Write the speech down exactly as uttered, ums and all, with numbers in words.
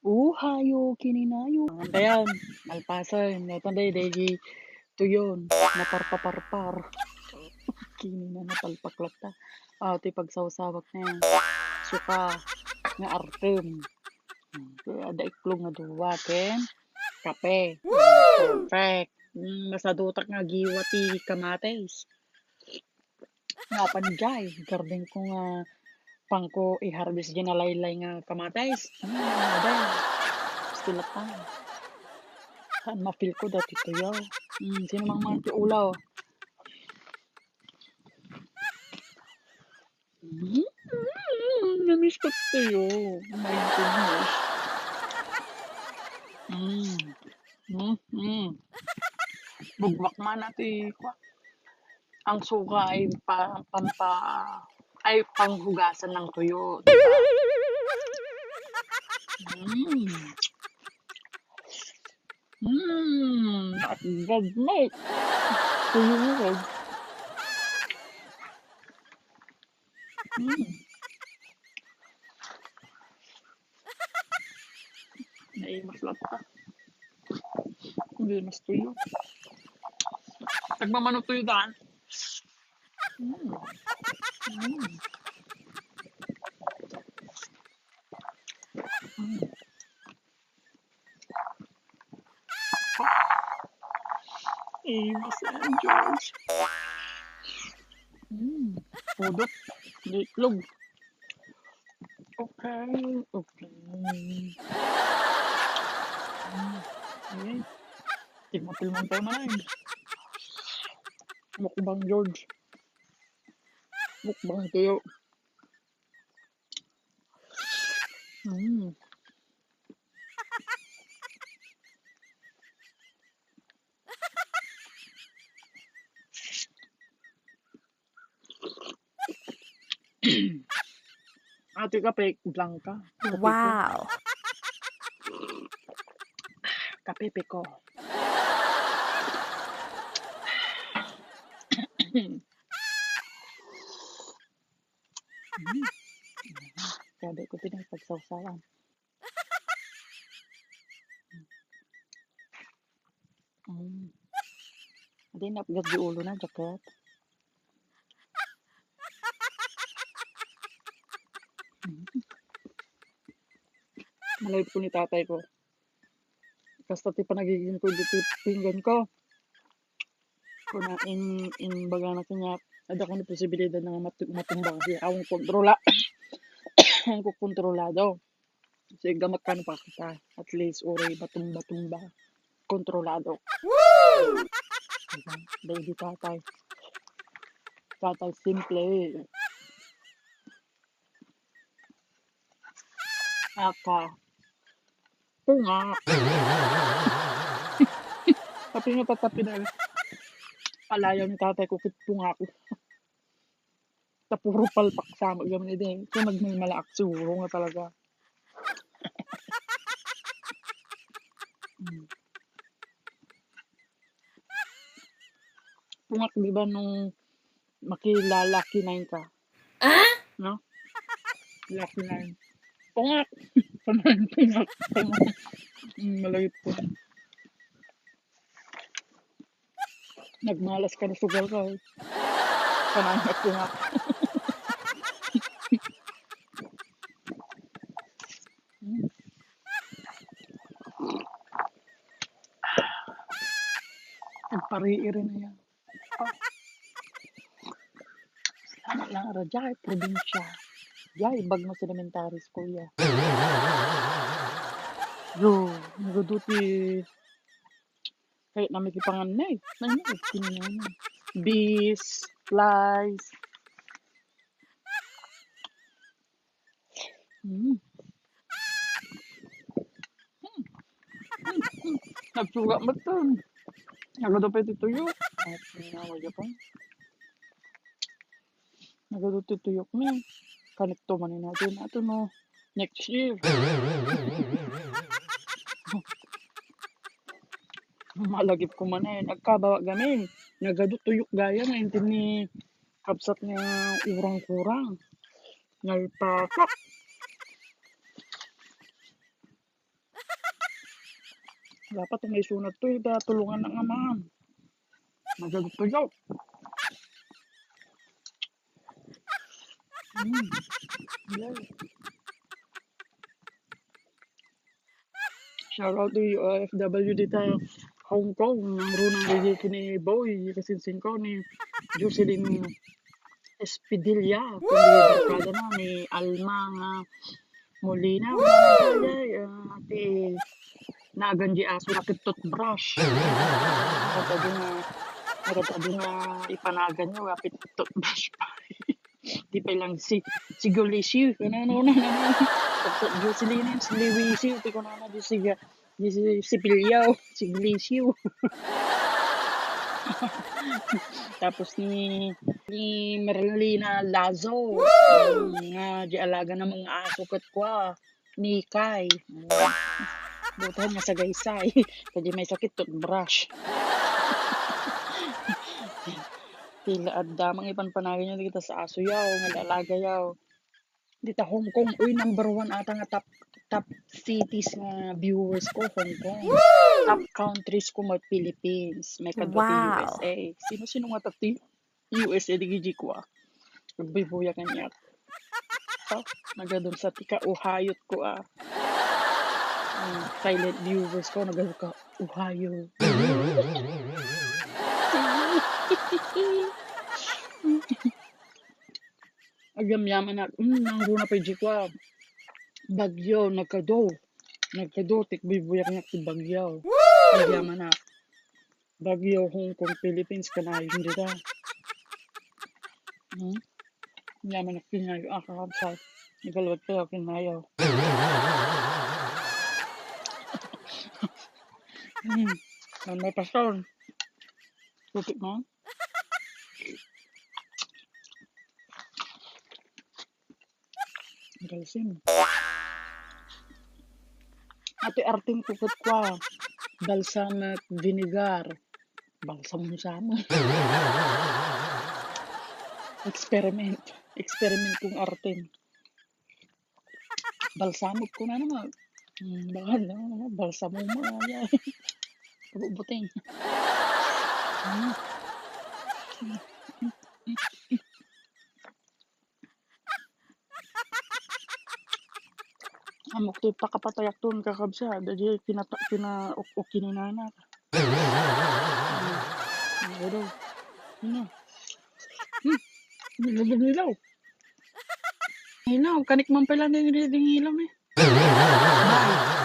Uhayo, kininayo. Ang tayan, malpasen. Neto daydi tuyon, naparpaparpar. Kinina, napalpak latta. Ah, ti pagsawsawak na. Suka, nga artem. Hmm, kaya da iklog nga dua, ken kape. Perfect. Hmm, masadutak nga giwa ti kamatis. Nga panjay, garden ko nga pangko i-harvest diay nalaylay nga kamatis. Hmm, ada. Gusto latta. Saan ma-feel ko dati tuyo? Hmm, sino mang man ti ulaw? Mm, namiss ko tuyo. Oh my goodness. Mm. Mm, mm. Bugwak man ati kwa. Ang suka ay pa, pampa, ay panghugasan ng tuyo, di ba? Mm. Mm, at good night. Tuyo mo, Rod. Mm. Naimas latta. Hindi mas tuyo. Nagmamano tuyo daan. Mm. Mm. Mm. Eh, Miss Ann George. Mm. Pudot. Itlog. Okay, okay. Mm. Ayan. Tigmatil man tayo man ay. Mukbang, George. Mukbang tayo. Mm. Ate, kape, Blanca. Kape ko. Wow. Kape ko. Mm. Kada ko pinagsawsawan. Mm. Adi, napgas di ulo na, jacket. Mm. Malayad ko ni tatay ko. Kasta ti panagigin ko dito pinggan ko. Kuna in, in bagana kanya, ada ko ni posibilidad nga matu-, matumba kasi awang kontrola. Ang kukontrolado. So, gamot ka na pa kita. At least, uray batumba-tumba. Kontrolado. Woo! Diba? Dahil di tatay. Tatay, simple. Aka. Pungak. Tapi nga tatapi na. Palayaw ni tatay ko, kit pungak. Ta puro palpak sa amin kami ni Deng. So, nagmamalaak siguro nga talaga. Mm. Pungak, di ba, nung makilala, kinain ka? Ah? No? Lucky nine. Pungak! Panahin pungak. Mm, malagip po. Nagmalas ka na sugal ka, eh. Panahin pungak. Mm. Nagpariiri na yan. Sana lang ara jay probinsya. Jay, bagno sedimentaries, kuya. Yo, nagaduti. Kaya nami ti pangan na eh. Nang yun, kinyan. Bees, flies. Mm. Mm. Mm. Mm. Nagsuga mo to. Nagado pa iti tuyo. Ay, nawag ako. Nagado ti tuyok mi. Kanikto man natin. Ato no. Next year. Malagip ko man eh. Nagkabawa gamin. Nagado tuyok gaya nga intin ni kabsat nga urang-kurang. Nalpatak. Dapat may sunat to, ita tulungan ng amahan. Nagagot pa daw. Mm. Shout out to you, O F W dita Hong Kong. Ang runang lagi kini Boy, kasinsing ko ni Jocelyn Espidilla. Kundi barkada na ni Alma nga Molina. Ay, ah, ti nagan di aso na ti toothbrush. Nakatado nga, nakatado nga ipanagan nyo, apit toothbrush pa. Di pa lang si, si Gulisiw. Ano, ano, ano, ano. Tapos, Jocelyn, si Liwisiw, ti kunana, di si, di si, si Pilyaw, si Gulisiw. Tapos ni, ni Merlina Lazo, nga di alaga na mga aso ket kwa, ni Kay. Buta nga sagaysay. Kadi may sakit, toothbrush. Tila adda, mangipan panagan nyo, dagita sa aso yaw, nga alaga yaw. Dita Hong Kong, uy, number one ata nga top, top cities nga viewers ko, Hong Kong. Top countries ko, may Philippines, may kadwa ti Wow. U S A. Sino-sino nga top ti U S A di gijikwa? Agbuybuyag kaniak. Ah, nagadun sa tika, Ohio ko, ah. Ang silent viewers ko, nagadun ka, Ohio. Agyamyaman na, mm, nang runa pa jikwa. Bagyo, nagkado. Nagkado, ti agbuybuyag kaniak ti bagyo. Agyamanak. Baguio, Hong Kong, Philippines, kanayon dita. Hmm? Yaman ak kinayo, ah, kakabsat. Nagaluwat pa ako kinayo. Hmm. Ang may pastor. Tupik mo? Ang kalsim. Ate, arting tukot kwa. Balsamic vinegar. Balsam-sama. Experiment. Experiment kong arting. Balsamot ko na naman. Hmm, baka na, balsamo mo, ay, ay. Bubuting. Hmm. Amok ti pakapatayak ton, kakabsat. Dagiti kinata-, kinauk-uk kininana. Hmm. Ano daw? Ano? Hmm. Nilubog nilaw. Nilaw, kanik man pala ni reading ilaw ni. Bye.